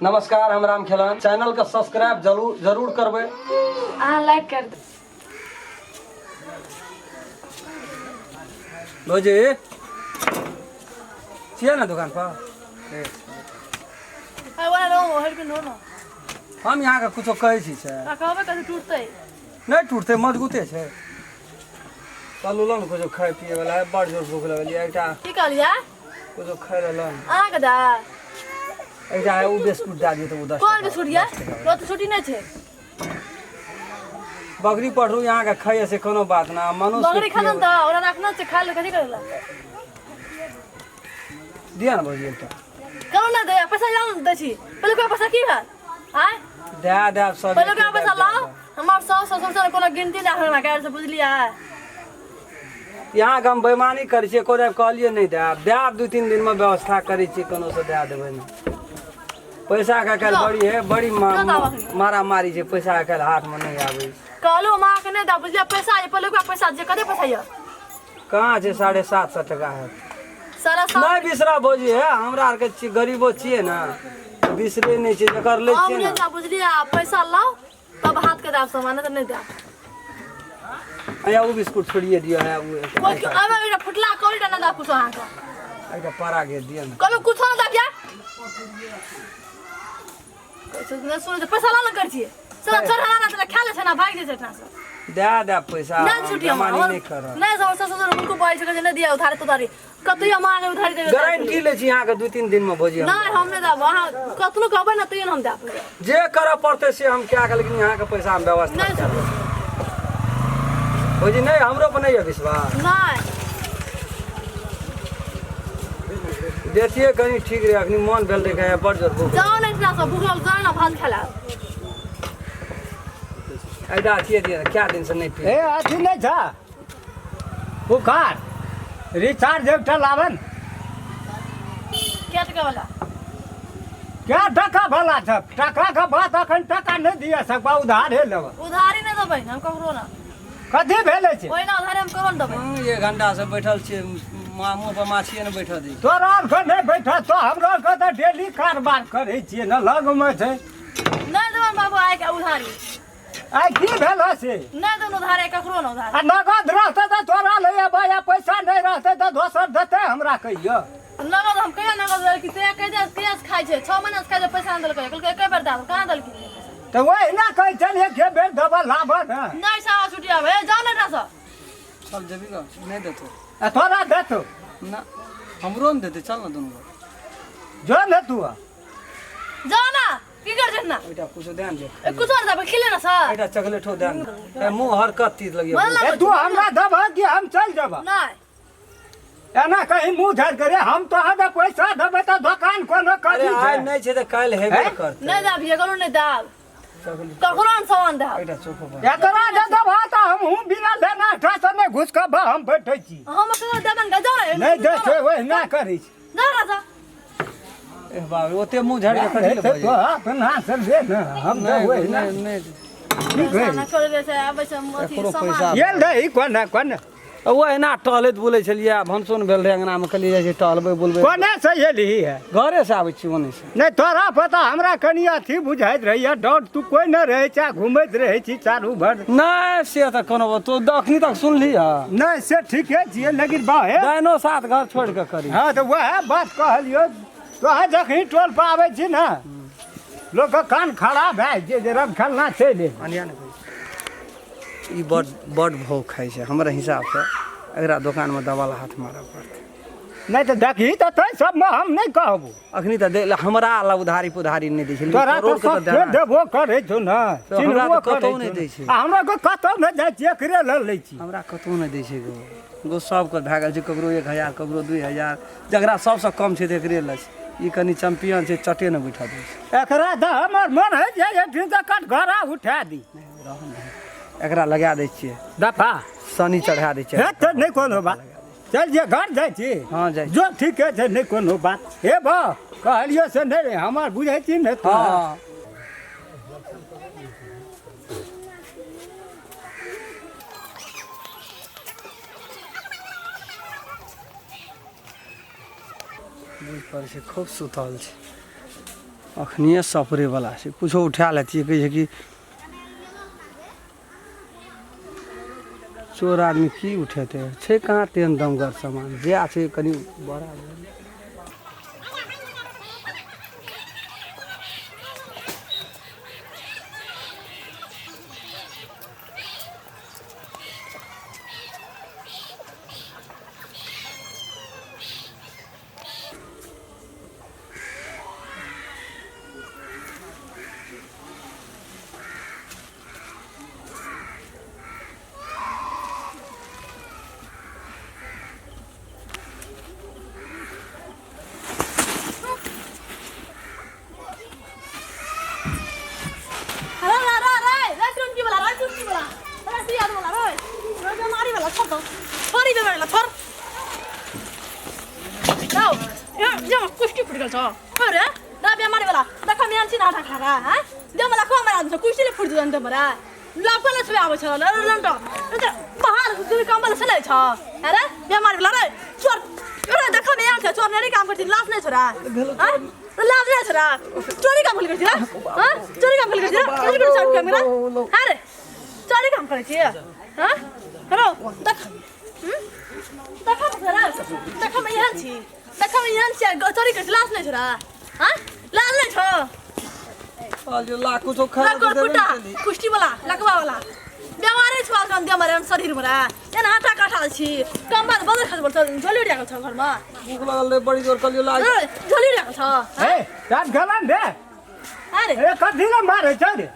नमस्कार, हम राम खेलन। चैनल के सब्सक्राइब जरूर जरूर करबै। अहाँ लाइक कर दे। भौजी छियै ने दुकान पर? अरे वाला रो हर के नो ना। हम यहाँके कुछो कहै छी से। आ कहबै कथी टूटतै? नहि टूटतै, मजबूते छै। चलू लो ने कुछो खाइ पियै वाला है, बड़ जोर भूख लगल यऽ। एकटा की कहलियै? कुछो खाइ लए लो ने। अहाँके दा एकटा है, ओ बिस्कुट दए दियौ तऽ ओ 10 कोन टका। बिस्कुट ये? रोटी छुट्टी नहि छै। बकरी पठरू यहाँके खाइए से कोनो बात ना, मनुष्य बकरी खाना तऽ ओकरा राखना छै, खाय लए कथी करै लए? दिअ ने भौजी एकटा। करू ना दे पैसा, लाउ ने दै छी। पहिले कोई पैसा की भेल आँय? दए देब सब। पहिले कोई पैसा लाउ। हमर साउस ससुर से कोनो गिनती नहि हमरा गारि से, बुझलियै? यहाँके हम बेमानी करै छियै, कोनो कहलियै नहि देब, देब 2-3 दिनमे व्यवस्था करै छियै, कोनो से दए देबै ने। पैसाके काल्हि बड़ी है, बड़ी मारामारी छै, पैसा काल्हि हाथमे नहि आबै छै। कहलहुँ हम अहाँके नहि देब, बुझलियै? पैसा ये पहिले ओकरा पैसा जे कते पैसा यऽ? कहाँ छै, 750 टका है। 750। नहि बिसरा भौजी, हे हमरा आरके छियै, गरीबो छियै ने, बिसरे नहि छियै जकर लै हम छियै नहि ने। देब, बुझलियै? पैसा लाउ तब हाथ के देब सामान, नहि तऽ नहि देब। अया ओ बिस्कुट छोड़िए दियौ, है ओ कोइ अबे एकटा फुटला कौड़ी टा नहि देब कुछो अहाँके। एकटा परा के दियौ ने। कहलहुँ कुछो नहि देब या नहि सुनै छै। पैसा लाउ ने, करै छियै सब चढ़ा ना तऽ खा लै छै ना, भागि जाइ छै एहिठामसँ। दए देब पैसा। नहि छुट्टी हम बेमानी नहि करब। नहि, हमर ससुर हुनको बजै छै जे नहि दिया उधारी तुधारी कतौ, हम अहाँके उधारी देबै? गारंटी लै छी अहाँके, 2-3 दिनमे भौजी हम। नहि, हम नहि देब। अहाँ कतनो कहबै ने तैयो हम देब। जे करऽ पड़तै से हम कए के, लेकिन अहाँके पैसा हम व्यवस्था नहि कए देब भौजी। नहि, हमरो पर नहि यऽ विश्वास? नहि। देखिए कनि ठीक रहै, अखनी मन भेल रहै, बड़ जोर भूख। जाउ ने एहिठिना से, भूख लागल, जाउ ने भात खाय लए। एकटा अथिए दिअ ने, कए दिनसँ नहि पी। ए अथी नहि छ बुखार रिचार्ज एकटा लाबन। कै टका वाला? क्या टका भला छ? टका के बात, अखन टका नहि दिया सकबा, उधारे लेब। उधारी नहि देबै हम ककरो ना। कथी भेलै छै? ओहिना उधारी हम ककरो नहि देबै। 1 घंटासँ बैठल छियै, मुँह पर माछिए ने बैठऽ दै छै। तोरा आरके नहि बैठत तो हमरो आरके तऽ डेली कारोबार करै छियै ने, लगमे छै। नहि देबै बाबू आइ के उधारी। आइ की भेल से? नहि देबै उधारी ककरो ने उधारी। आ नगद रहतै तऽ तोरा ले अयबै, आ पैसा नहि रहतै तऽ दोसर देतै हमरा कहियो। नगद हम कहिया नगद देलकी? ते कहिया कहिया से खाइ छै, 6 महीना से खाइ छै, पैसा नहि देलकै। कहलकै एके बेर दए देब, कहाँ देलखिन? तऽ ओहिना कहै छलियै एके बेर देबऽ, लाबऽ ने। नहि सावा छुट्टी आबै, ए जाउ ने एहिठामसँ। चल जेबी गऽ, नहि देतौ। आ तोरा देतौ? ना, हमरो ने देतै। चल ने दुनू गोटा। जो ने तू। जाउ ना, की कर छै ना? एकटा कुछो दए ने जे। ए, कुछो नहि देबै, खिले ना सर। एकटा चॉकलेटो दए ने। ए, मुँह हरकत तीत लगिए। बोल ना। ए तू हमरा देबह कि हम चलि जेबह? नहि। एना कहीं मुँह झाड़ि करे, हम तोहरा पैसा देबै तऽ दोकान कोनो अरे कथी आइ छै? नहि छै तऽ काल्हि हेबे हैं? करतै। नहि देब, ये कहलहुँ नहि देब चॉकलेट ककरो ने सामान देब। एकटा चोको पर। एकरा जे देबह तऽ हमहूँ बिना लेना से नहि घुसकब, हम बैठै छी। हम ककरो देबनि गऽ, जाउ ने। नहि दै छै, ओहिना करै छै। जाउ ना, जाउ। ए बाप रे, ओते मुँह झाड़ि कऽ कथी लए बजै? तो अपना से ले ने, हम नहि देबै ना। नहि नहि। की भेल? खाना छोड़ि दै छै, आबै छै अथी एकरो सामान। पैसा। गेल रही कोने कोने? ओ एना टहलैत बुलै छलियै आ भनसोन भेल रहै अङ्गनामे, कहलियै जाइ छियै टहलबै बुलबै। कोने से एलही है? घरे से आबै छी, ओने से। नहि, तोरा पता हमरा कनि अथी बुझाइत रहैया डर, तू कोइ नहि रहै छै, घुमैत रहै छी चारू भर। नहि, से तऽ कोनो बात तू अखनी तक सुनली हँ? नहि, से ठीके छियै, लेकिन बाहे दाइनो साथ घर छोड़ि कऽ करी। हँ, तऽ वएह बात कहलियौ, तोहर जखनी टोल पर आबै छी ने, लोकके कान खड़ा भए जाइ छै जे रब खेलना चलि एलै। अनिया ने ई बड बड भोग खाइ छै, हमरा हिसाबसँ एकरा दोकानमे दबाल हाथ मारऽ पड़तै। नहि तऽ देखही तऽ तै सबमे हम नहि कहबो। अखनी तऽ दे हमरा लग उधारी पुधारी नहि दै छै, लेकिन तोरा तऽ करोड़के तऽ सब देना। देबो करै छौ ने। तऽ हमरा चिन्हबो तऽ कतहु करै नहि छौ दै छै। आ हमरा के कतहु नहि जाइ छियै, एकरे लऽ लै छी। हमरा कतहु नहि दै छै गो गो, सबके भए गेल छै, ककरो 1000, ककरो 2000, जकरा सबसँ कम छै तऽ एकरे लग छै। ई कनि चैम्पियन छै, चटे नहि बैठऽ दै छै। एकरा तऽ हमर मन होइ छै एहिठाम तऽ कटघरा उठा दी। एकरा लगा दै छियै दफा शनि चढ़ा दै छियै। हे तऽ नहि कोनो बात, चल जे घर जाइ छी। हँ, जाइ छी। जो, ठीके छै, नहि कोनो बात। हे बा कहलियो से नहि हमर बुझै छी ने तू। हँ। बुझि पड़ै छै खूब सुतल छै। अखनिए सपरैवला छै किछो उठा लेतियै कहै छै कि चोर आदमी की उठेतै छै कहाँ तेहन दमगर सामान जएह छै कनि बड़ा रे रे रे रे रे चुनकी वाला रे चुनकी वाला रे सियाद वाला रे रे बेमारी वाला छोड़ दो छोड़ी बेमारी वाला छोड़ जाओ ये ये कुश्ती फुट गेल छ अरे रे बेमारी वाला देख मेन छी नाटा खा रा हां दे मला को हमरा छ कुश्ती ले फुट जन दे हमरा लपल छबे आबै छ ल ल ल बाहर दुई कम्बल छलै छ अरे बेमारी वाला रे चोर अरे देख मेन छ चोर नै काम करछि लाज नै छोरा हां लाज नै छोरा चोरी काम करै छी हां चोरी काम करै छी चोरी काम करै अरे चोरी काम करै छी हां हेलो देख देखा छोरा देखा में एहन छी देखा में एहन छी चोरी करै छी लाज नै छोरा हां लाज नै छो कहलियै ला कुछो खा लकड़ फुटा कुश्ती वाला लकवा वाला बेमारी छु आजकल दे मारे शरीर में एना आटा काठाल छी कम्बल बदल खास बोल झोली उड़िया छ घरमा भूख लगल रहे बड़ी जोर कहलियै ला झोली उड़िया छ ए रात गलन रे अरे ए कथी ला मारै छ रे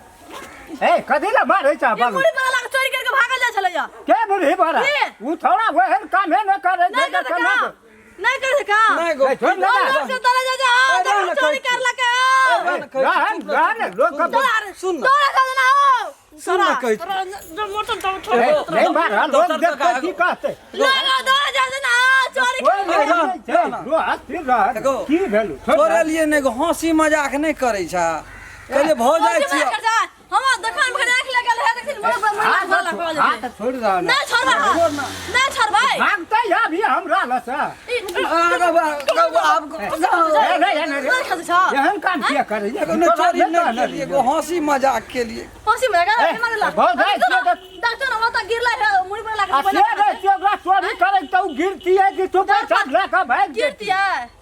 ए कथी ला मारै छ ये बाबू मुड़ी पर लाग चोरी करके भागल जा छलै या के बुढ़ी बड़ा के? उ थोड़ा ओहन कामे न करे नहीं छै कर केना काम नहीं कर काम नहीं गो ए, छोड़ ना। लोग से तले जा जा ए, रहन चोरी कहै कर लके रहन रहन लोग के तोरा सुन ना। तोरा का ना हो सुन ना कहै छी। तोरा जो मोटन तो छोड़ ए, नहीं मार लोग दोसर देख जगह के की कहते लोग दो जा ना चोरी कोई कर नहीं रहन, छै रहन। रो अस्थिर रहन देखो, की भेलु छोड़ तोरे लिए नहि गो हँसी मजाक नहि करै छ कहलियै भऽ जाइ हँसी छियै मजाक कर जा हम दुकान में आँख लगल है देखिन मोर पर हाथ मोर लगा हाथ छोड़ रहन नहीं छोड़बै नहीं छोड़बै भागतै अभी हमरा लसँ आब ए, नहीं, नहीं, नहीं। नहीं खास छ एहन काम किया करे एगो नहि चोरी नहि केलियै एगो हँसी मजाक केलियै हँसी मजाक ए, कर मारे ला भऽ जाइ छियै तऽ- डॉक्टर हम त गिरला है मुड़ी पर आ लगा से रे से ओकरा चोरी करे तऽ उ गिरतियै कि तू पैसा लऽ कऽ भागि गिरती है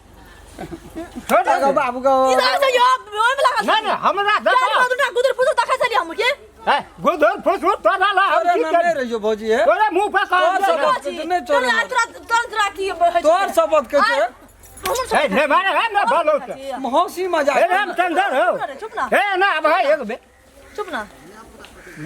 छोड़ दे। एगो बाबू गो इधर से यो ओइ में लागल नहीं नहीं हमरा चार देखो बार दुटा गुदर फुदर देखै छलियै हम के ए गुदर फुसुर तोरा ला हम तोरे की नाम नहि करी रहियो भौजी हे तोरे मुंह पर तोर कह शपथ छी नहि चोरे तोरा तोरा तोरा तोरा की होइ छै? तोर शपथ कहै छै हमर ए ने मारे है ना बोलो तो हँसी मजाक ए रामचंद्र हो चुप ना ए ना भाई एक बे चुप ना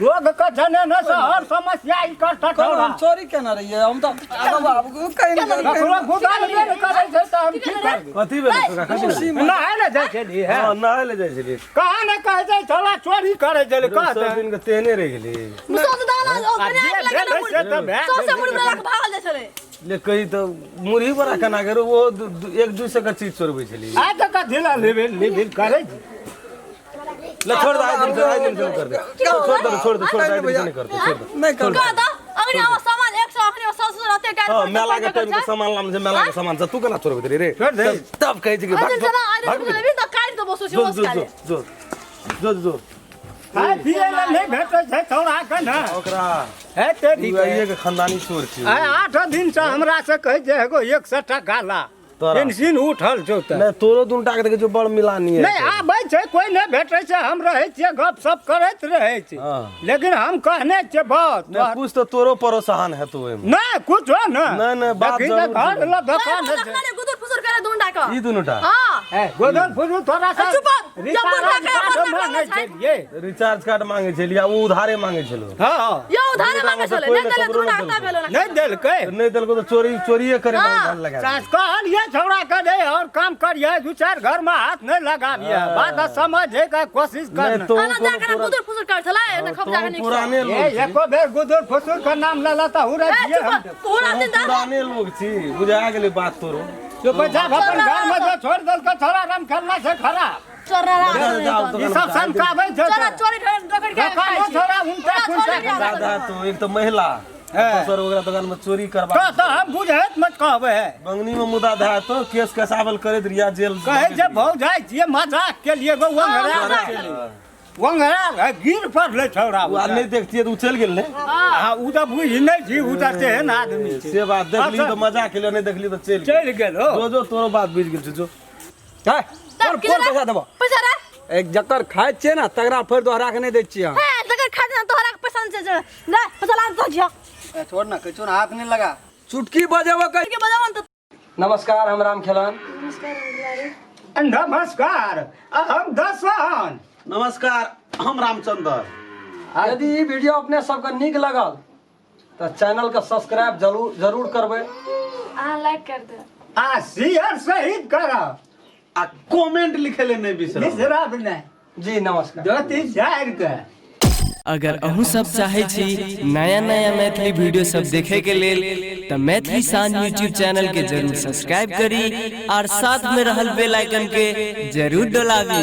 लोग के जने न से हर समस्या ई कर कहलहुँ ठठौरा हम चोरी केना रहियै हम तऽ आगो बाबू कहीं नहि ककरो गुदाल बेर करै छै तऽ हम की करबै कथी भेलै तोरा कथी भेलै? नहाय ले जाइ छली है हँ नहाय लए जाइ छलियै कहाँ ने कहै छै छोला चोरी करै छलै सब कहते दिन के तेहने रहि गेली मुसो दाला ओ आ कने जे आँख लगल भेलै से तऽ भए सौसे मुड़ी पर लगा भागल जाइ छलै ले कही तऽ मुरही बड़ा केना करू ओ एक दू सए के चीज चोरबै छलियै आइ तऽ कथी लए लेबिल लेबिल करै छै ले छोड़ दे आइ दिन से आइ दिन से कर दे छोड़ दे छोड़ दे छोड़ दे आइ दिन से नहीं करते छोड़ दे नहि करबै कह तऽ अगनी हमर सामान 100 अखनी 100 रहते गाड़ी हाँ मेला के टाइम के सामान लाम छै मेला के सामान छै तू केना चोरबै रे छोड़ दे। तब कहै छै कि भाग अजन जो जना आइ भाग दिन लेबी तऽ काटि देबो सोची जो होश जो काले जो जो जो जो खाय पियै लए नहि भेटै छै छौड़ा के ने ओकरा हे तेरी तू आइए के खानदानी चोर छी आइ 8 दिन से हमरा से कहै छै एगो 100 टका ला तोरा। पेंशन उठल छौ तऽ नहीं तोरो दुनटा के देखै छौ बड़ मिलानी है नहि आबै छै कोइ नहि भेटै छै हम रहै छियै गप सप करैत रहै छी हाँ। लेकिन हम कहने छियै बस नहीं कुछ तो तोरो परोत्साहन है तो ओहिमे नहि कुछो ने नहि, नहि, बात देखी तऽ जरूर घर छै। लग दोकान छै देखने गुदुर फुसुर करे दुंडा के ई दुनूटा हां ए गोदर फुजू थोड़ा सा चुप जब रिचार्ज बुढ़ा के कार्ड अपन मांगै लगल छै। छलियै रिचार्ज कार्ड मांगे छलियै आ ओ उधारे मांगे छलो हँ यो उधारे मांगे छले कोइ नहि ने देले ककरो दुंडा नहि आता भेलो ना नहि देलकै नहि देलको तऽ चोरी चोरिए करे हाँ। मन लगा सास कहलियै छौड़ा के रे और काम करियै दू चारि घर में हाथ नहि लगाबियै बात समझे के कोशिश कर नहीं तो आना जा के गुदुर फुसुर कर छले एने खब जा के तो पुराने ए लोग छी एको बेर गुदुर फुसुर के नाम लेला तऽ हुरे ए दियै हम चुप पूरा दिन तोहूँ पुराने लोग छी बुझा गेलै बात तोरो चुप जा अपन घर में जो छोड़ देलको छोड़ा राम खेलना छै खराब चोरा जाओ तो ई सब सनकाबै छै चोरा चोरी रगड़ के दोकानो छोड़ा उनटा पुनटा दादा तो एक तो महिला दोसर ओकरा दुकान में चोरी करबा तो तो हम बुझैत मत कहबै है। बंगनी में मुदा धरा तो केस कसावल करैत रिया जेल कहै जे भौ जाइ छियै मजाक के लिए गो वंगरा वंगरा गिर पड़लै छौड़ा। ओ आब नहि देखतियै तऽ ओ चलि गेल ने। हाँ, उ तऽ बुझि नहि छी, उ तऽ तेहन आदमी छै। से बात देखली अच्छा। तऽ मजाक के लिए, नहि देखली तऽ चलि गेल। चलि गेल हो। जो जो तोरो बात बुझि गेल छौ जो। है, कोन कोन पैसा देबो? पैसा रे। एक जकर खाइ छियै ने तकरा फेर दोहरा के नहि दै छियै हम। हे जकर खा देना तोहरा के पैसा नहीं छै ले पैसा ला तो जिया। ए, छोड़ ना, किछु ना, हाथ नहीं लगा। चुटकी बजेबो कह। के बजावन तो। नमस्कार, हम राम खेलन। नमस्कार, हम दसन। नमस्कार, हम रामचंद्र। यदि ई वीडियो अपने सबके नीक लगल तऽ चैनल के सब्सक्राइब जरूर जरूर करबै। अहाँ लाइक कर दे आ शेयर सहित करब आ कमेंट लिखे ले नहीं बिसरब। बिसरब नहि। जी नमस्कार। धोती झाड़ि कऽ। अगर अहूँ सब चाहे छी नया नया मैथिली वीडियो सब देखे के लेल तऽ मैथिली शान यूट्यूब चैनल के जरूर सब्सक्राइब करी और साथ में रहल बेल आइकन के जरूर डोलाबी।